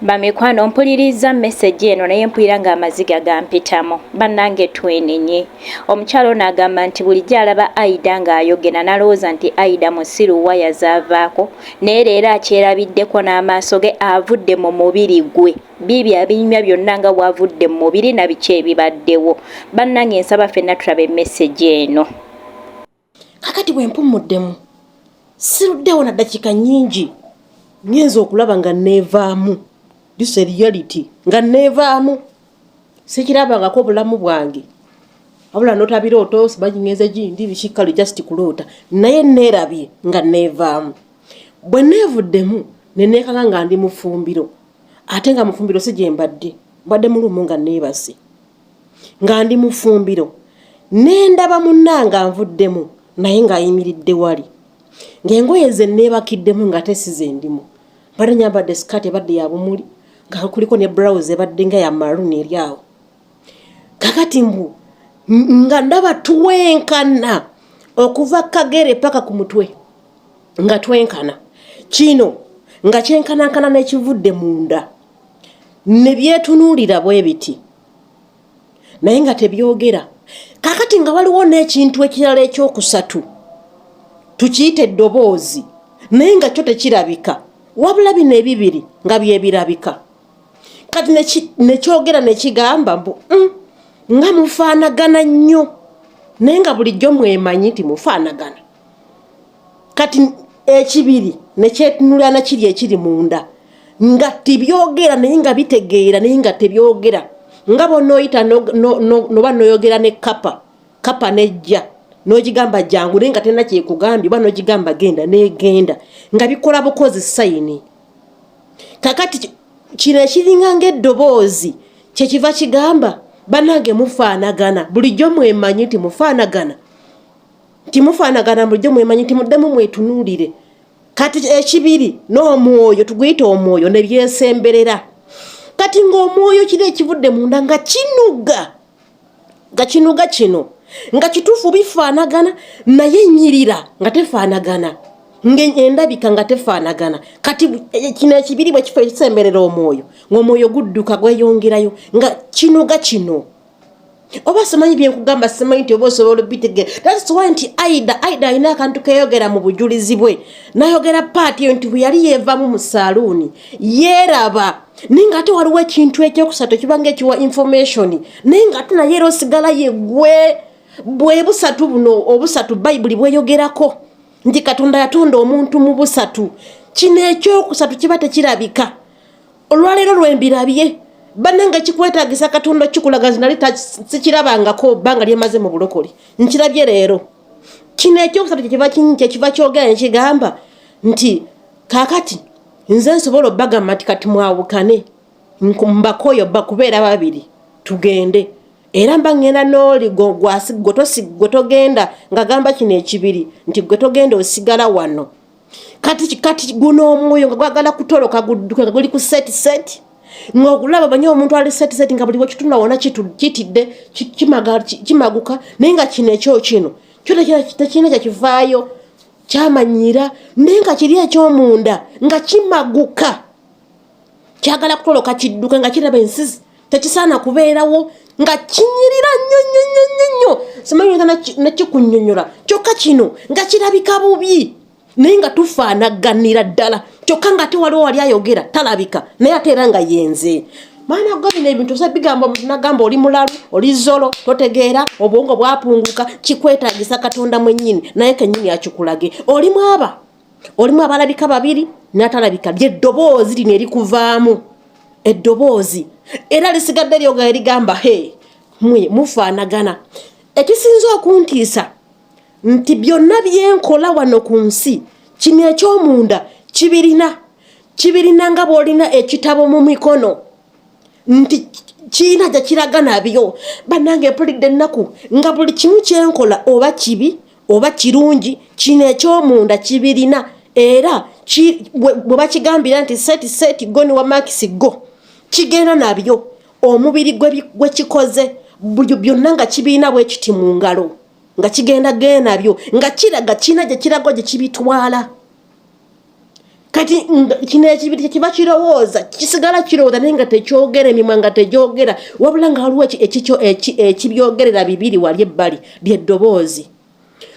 Bamikwano, mpuliriza message eno naye mpulira nga amaziga gampitamu. Bannange, twenenye. Omukyalo ono agamba nti bulijjo alaba Aida ng'ayogera n'alowooza nti Aida musiru, waya zaavaako, naye leero akyerabiddeko n'amaaso ge, avudde mu mubiri gwe. Biibyo abinyumya byonna nga bw'avudde mu mubiri na biki ebibaddewo. Bannange, nsaba ffenna tulabe message eno. Kakati bwe mpumuddemu, siruddewo na ddakiika nnyingi, ngenza okulaba nga neevaamu. This a reality, nga neevaamu. Sikirabangako obulamu bwange, wabula notabirooto, simanyi ngenze gindi biki, kale just kuloota, naye neerabye nga neevaamu. Bwe neevuddemu ne neekanga nga ndi mufumbiro, ate nga mufumbiro si gye mbadde, mbadde mu room nga neebase, nga ndi mufumbiro, nendaba munnanga nvuddemu naye ng'ayimiridde wali, ng'engoye ze neebakiddemu nga te si ze ndimu. Mbadde nyambadde sikaati ebadde ya bumuli nga kuliko ne blouse ebadde nga ya maroon eri awo. Kakati mbu nga ndaba twenkana okuva kagere paka ku mutwe, nga twenkana. Kino nga kyenkanankana n'ekivudde munda, ne byetunuulira bwe biti naye nga tebyogera. Kakati nga waliwo n'ekintu ekirala ekyokusatu, tukiyita eddoboozi, naye nga kyo tekirabika, wabula bino ebibiri nga byebirabika. Kati nekyogera nekigamba mbu, nga mufaanagana nnyo, naye nga bulijjo mwemanyi nti mufaanagana." Kati ekibiri nekyetunulira nakiri ekiri munda, nga tibyogera naye nga bitegeera, naye nga tebyogera, nga bonooyita noba noyogera ne kapa, kapa nejja n'ogigamba jangu, naye nga terina kyekugambye, oba n'ogigamba genda negenda, nga bikola bukozi sign. Kakati kino ekiringa ng'eddoboozi kyekiva kigamba, "Bannange, mufaanagana, bulijjo mwemanyi nti mufaanagana, nti mufaanagana, bulijjo mwemanyi nti muddemu mwetunuulire." Kati ekibiri n'omwoyo, tuguyite omwoyo, ne byesemberera. Kati ng'omwoyo kiri ekivudde munda nga kinuga, nga kinuga kino nga kituufu bifaanagana, naye ennyirira nga tefaanagana, endabika nga tefaanagana. Kati kino ekibiri bwe kifo ekisemberera omwoyo, ng'omwoyo gudduka gweyongerayo, nga kinuga kino. Oba simanyi byenkugamba, simanyi nti oba osobola obitegera. That's why nti Aida alina akantu keyogera mu bujulizi bwe, nayogera part eyo nti bwe yali yeevamu mu saaluuni yeeraba, naye ngaate waliwo ekintu ekyokusatu ekibanga ekiwa information, naye ngaate naye era osigala yeggwe. Bwe busatu buno obusatu Bayibuli bweyogerako nti Katonda yatonda omuntu mu busatu. Kino ekyokusatu kiba tekirabika. Olwaleero lwembirabye, bannange, kikwetagisa Katonda kikulaga. Nze nali sikirabangako bbanga lyemaze mu bulokole, nkirabye leero. Kino ekyokusatu kyekiva kyogera nekigamba nti, "Kakati nze nsobola obbagamba nti kati mwawukane, mbakoyo bakubeera babiri, tugende." Era mba ŋŋenda n'oli gwe togenda, nga gamba kino ekibiri nti gwe togenda, osigala wano. Kati guno omwoyo nga gwagala kutoloka gudduke, nga guli ku set set, ngaokulaba banye omuntu ali set set, nga buli wekitunula wona kitidde, kimaguka, naye nga kino ekyo kino kyo tekirina kyakivaayo kyamanyira, naye nga kiri ekyomunda nga kimaguka, kyagala kutoloka kidduke, nga kiraba ensi tekisaana kubeerawo, nga kinyirira nnyo nnyo nnyo nnyo nnyo. Simanyi nakikunyonyola. Kyokka kino nga kirabika bubi, naye nga tufaanaganira ddala, kyokka nga ate waliwo wali ayogera talabika, naye ate era nga yenze. Maana go, bino ebintu osa bigamba omuntu nagamba oli mulalu, oli zolo, totegeera, obwongo bwapunguka. Kikwetagisa Katonda mwennyini naye kennyini akikulage. Olimu aba olimu abalabika babiri n'atalabika, lyeddoboozi lino erikuvaamu, eddoboozi era lisigadde lyogera erigamba, "He, mwe mufaanagana." Ekisinza okuntiisa nti byonna byenkola wano ku nsi, kino ekyomunda kibirina, kibirina nga bw'olina ekitabo mu mikono nti kiina gye kiraga nabyo. Bannange, mpulidde ennaku nga buli kimu kyenkola, oba kibi oba kirungi, kino ekyomunda kibirina. Era bwe bakigambira nti set set go, niwa makisi go, kigenda nabyo. Omubiri gwe kikoze buli byonna nga kibiina bwe kiti mu ngalo, nga kigenda genda nabyo, nga kiraga kiina gye kiraga gye kibitwala. Kati kino ekibiri kyekiba kirowooza, kisigala kirowooza naye nga tekyogera, emimwa nga tegyogera, wabula nga waliwo ekikyo ekibyogerera bibiri wali ebbali lyeddoboozi.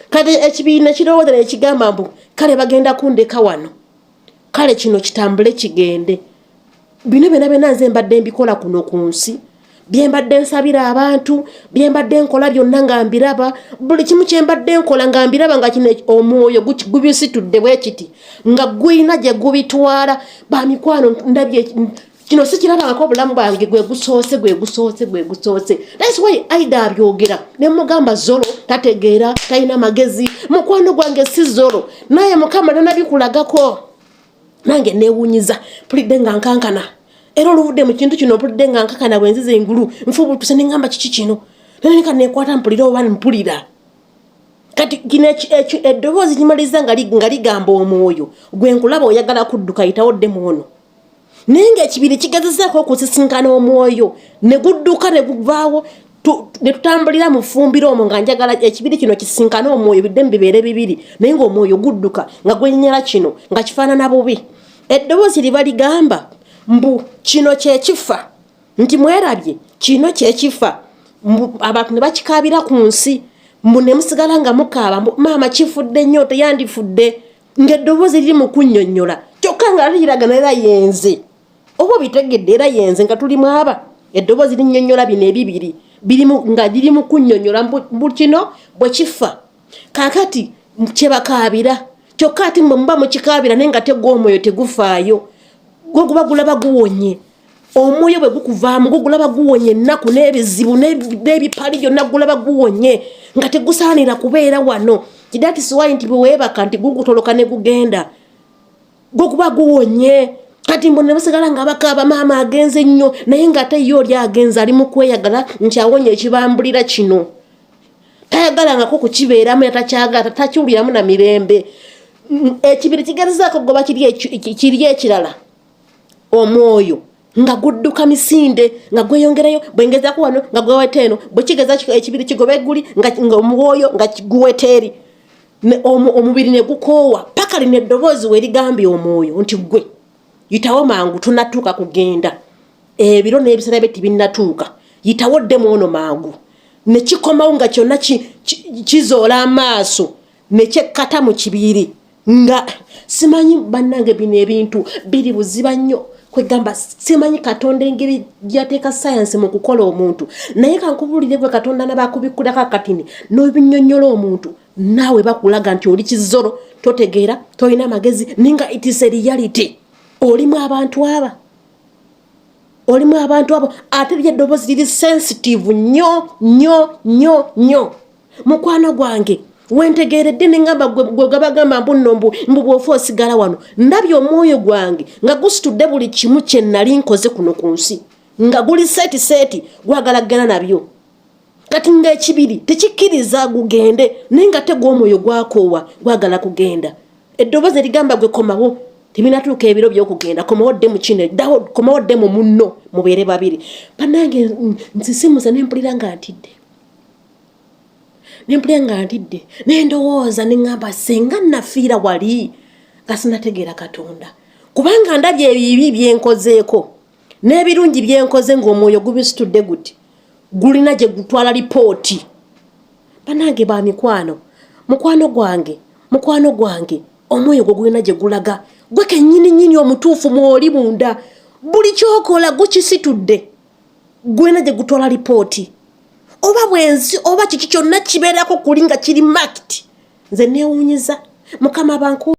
Kati ekibiri nekirowooza nekigamba mbu kale bagenda kundeka wano, kale kino kitambule kigende. Bino byona byona nze mbadde mbikola kuno ku nsi, bye mbadde nsabira abantu, bye mbadde nkola byonna nga mbiraba, buli kimu kye mbadde nkola nga mbiraba, nga kino omwoyo gubisitudde bwe kiti nga gulina gye gubitwala. Ba mikwano, ndabye kino sikirabangako obulamu bwange, gwe gusoose, gwe gusoose, gwe gusoose. That's why Aida abyogera ne mugamba zolo tategeera, talina magezi. Mukwano gwange si zolo, naye Mukama tanabikulagako. Nange newunyiza, mpulidde nga nkankana, era oluvudde mu kintu kino mpulidde nga nkakana. Bwe nziza engulu nfubutuse ne ŋŋamba kiki kino, naye nekwata mpulira oba mpulira. Kati kino eddoboozi kimaliriza nga ligamba omwoyo gwe nkulaba oyagala kudduka, yitawo dde muono. Naye ng'ekibiri kigezezaako okusisinkana omwoyo ne gudduka ne guvaawo, ne tutambulira mu ffumbiro omwo, nga njagala ekibiri kino kisinkane omwoyo biddemu bibeere bibiri, naye ng'omwoyo gudduka nga gwenyinyala kino nga kifaanana bubi. Eddoboozi liba ligamba mbu kino kyekifa, nti mwerabye kino kyekifa, mbu abantu ne bakikaabira ku nsi, mbu ne musigala nga mukaaba mbu maama kifudde nnyo, teyandifudde, ng'eddoboozi liri mu kunnyonnyola, kyokka nga liragana era yenze oba obitegedde, era yenze nga tuli mwaba. Eddoboozi linnyonnyola bino ebibiri birimu nga liri mu kunnyonnyola mbu kino bwe kifa kaakati kyebakaabira, kyokka ate mwe muba mukikaabira, naye nga tegwa omwoyo tegufaayo, gwo guba gulaba guwonye. Omwoyo bwe gukuvaamu gwo gulaba guwonye ennaku n'ebizibu n'ebipali byonna, gulaba guwonye nga tegusaanira kubeera wano. That is why nti bwe weebaka nti gugutoloka ne gugenda, gwo guba guwonye. Kati mbu ne basigala nga bakaaba maama agenze nnyo, naye ng'ate ye oli agenze ali mu kweyagala nti awonye ekibambulira kino, tayagalangako kukibeeramu, yatakyagala, takiwuliramu na mirembe. Ekibiri kigezezaako goba kiri ekirala, omwoyo nga gudduka misinde nga gweyongerayo, bwengezako wano nga gweweta eno, bwekigeza ekibiri kigoba egguli nga omwoyo nga guweta eri, omubiri ne gukoowa paka lino eddoboozi werigambye omwoyo nti gwe yitawo mangu, tonatuuka kugenda, ebiro n'ebiseera bye tebinnatuuka, yitawo ddemu ono mangu. Ne kikomawo nga kyonna kizoola amaaso ne kyekkata mu kibiri nga simanyi. Bannange, bino ebintu biri buziba nnyo, kwegamba simanyi Katonda engeri gyateeka sayansi mu kukola omuntu. Naye kankubuulire gwe Katonda nabakubikkulako akatini n'obinyonnyola omuntu, naawe bakulaga nti oli kizoro, totegeera, tolina magezi, ninga it is a reality. Olimu abantu aba, olimu abantu abo, ate lyo eddoboozi liri sensitive nnyo nnyo nnyo nnyo. Mukwano gwange, wentegeredde neŋŋamba gwe gabagamba mbu nno mbu bw'ofa osigala wano. Ndabye omwoyo gwange nga gusitudde buli kimu kye nali nkoze kuno ku nsi, nga guli set set, gwagala ggana nabyo. Kati ng'ekibiri tekikkiriza gugende, naye nga tegwa omwoyo gwakoowa, gwagala kugenda. Eddoboozi erigamba gwe komawo, tebinatuuka ebiro by'okugenda, komawo dde mu kino, ddawo, komawo dde mu munno mubeere babiri. Bannange, nsisimuze ne mpulira nga ntidde, nempulira nga ntidde, nendowooza neŋŋamba senga nafiira wali nga sinategeera Katonda, kubanga ndabye ebibi byenkozeeko n'ebirungi byenkoze ng'omwoyo gubisitudde guti gulina gye gutwala lipooti. Bannange ba mikwano, mukwano gwange, mukwano gwange, omwoyo gwo gulina gye gulaga, gwe kennyini nnyini omutuufu mwoli munda. Buli kyokola gukisitudde, gulina gye gutwala lipooti, oba bwenzi oba kiki kyonna kibeerako kuli nga kiri marked. Nze neewuunyiza Mukama banku.